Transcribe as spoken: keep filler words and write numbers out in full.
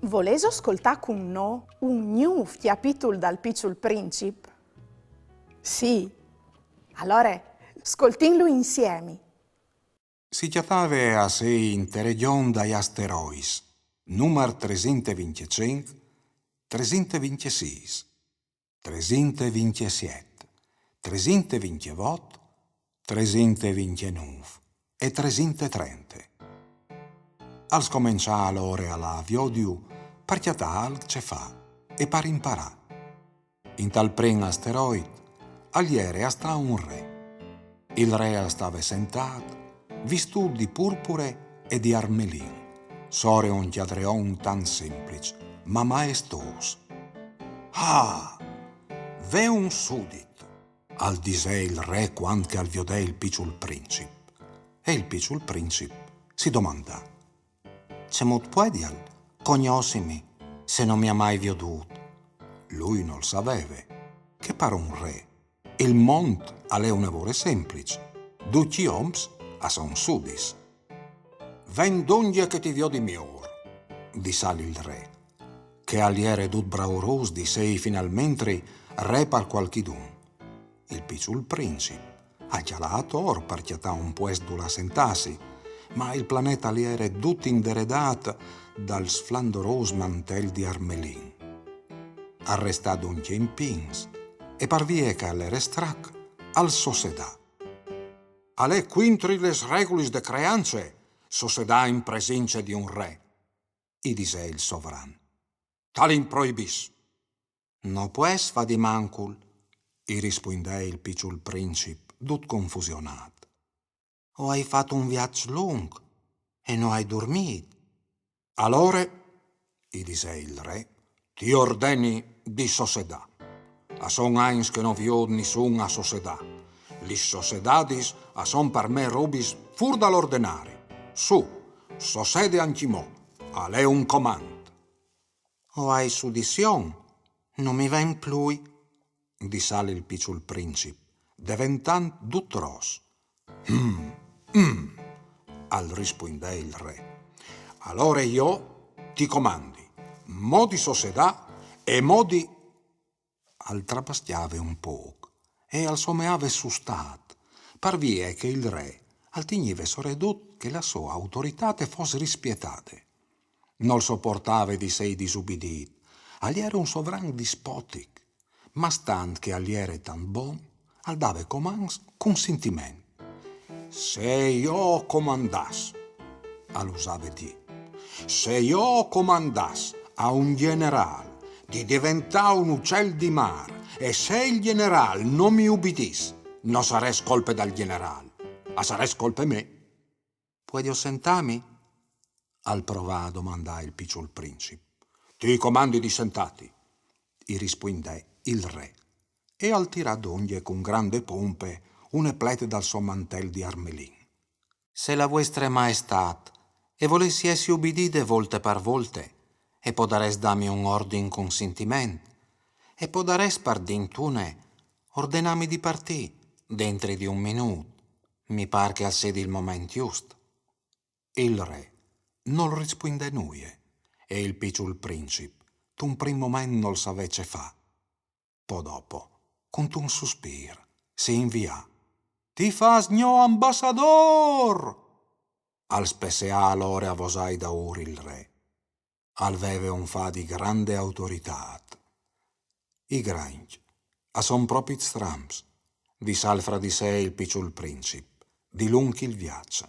Volêso scoltâ cun nô un gnûf cjapitul dal Piçul Princip? Sì. Alore, scoltìnlu insiemi. Si cjatave a sei inte regjon dai asteroits, numar tresinte e vincjecinc, tresinte e vincjesîs, tresinte e vincjesiet, tresinte e vincjevot, tresinte e vincjenûf e tresinte e trente. Al scomençà alore a lâ a viodiju par cjatâ alc ce fâ e par imparâ. Intal prin asteroit al jere a stâ un re. Il re al stave sentât, vistût di purpure e di armelin, sore un cjadreon tant simpliç, ma maestôs. Ah! Ve un sudit, al disè il re cuant che al viodè il Piçul Princip. E il Piçul Princip si domandà: Cemût puedial cognossimi se no mi à mai viodût? Lui nol saveve che par un re il mont al è une vore simpliç, ducj i oms a son sudits. Ven dongje che ti viodi miôr, dissal il re, che al jere dut braurôs di sei finalmentri re par cualchidun. Il Piçul Princip al cjalà ator par cjatâ un puest dulà sentâsi, ma il planet al jere dut inderedât dal sflandorôs mantel di armelin. Al restà dongje in pîts e, par vie che al jere strac, al sossedà. Al è cuintri lis regulis de creance sossedâ in presince di un re, i disè il sovran. Tal improibìs. No pues fâ di mancul, i rispuindè il Piçul Princip, dut confusionât. O ai fat un viaç lunc e no ai durmît. Alore, i disè il re, ti ordeni di sossedâ. A son agns che no viôt nissun a sossedâ. Lis sossedadis a son par me robis fûr dal ordenari. Sù, sossede ancjemò, al è un comant. O ai sudizion, no mi ven plui, dissal il Piçul Princip, deventant dut ros. Mm, mm, al rispuindè il re. Alore jo ti comandi, mo di sossedâ e mo di... Al trabascjave un pôc e al someave sustât, par vie che il re al tignive soredut che la sô autoritât e fos rispietade. Nol soportave di sei disubidît, al jere un sovran dispotic, ma stant che al jere tant bon, al dave comants cun sintiment. Se jo o comandàs, al usave dî, se jo o comandàs a un gjenerâl di deventâ un ucel di mâr e se il gjenerâl no mi ubidìs, no sarès colpe dal gjenerâl, a sarès colpe mê. Puedio sentâmi? Al provà a domandâ il Piçul Princip. Ti comandi di sentâti, i rispuindè il re, e al tirà dongje cun grande pompe une plete dal so mantel di armelin. Se la vuestre maestât e volès jessi ubidide volte par volte, e podarès dâmi un ordin cun sintiment, e podarès par dintune ordenâmi di partî dentri di un minût. Mi pâr che al sedi il moment just. Il re nol rispuindè nuie, e il Piçul Princip, tun prin moment nol savè ce fâ. Po dopo, cuntun suspîr, si invià. Ti fâs gno ambassadôr! Al spesseà alore a vosâi daûr il re. Al veve un fâ di grande autoritât. I grancj a son propit strams, dissal fra di se il Piçul Princip, dilunc il viaç.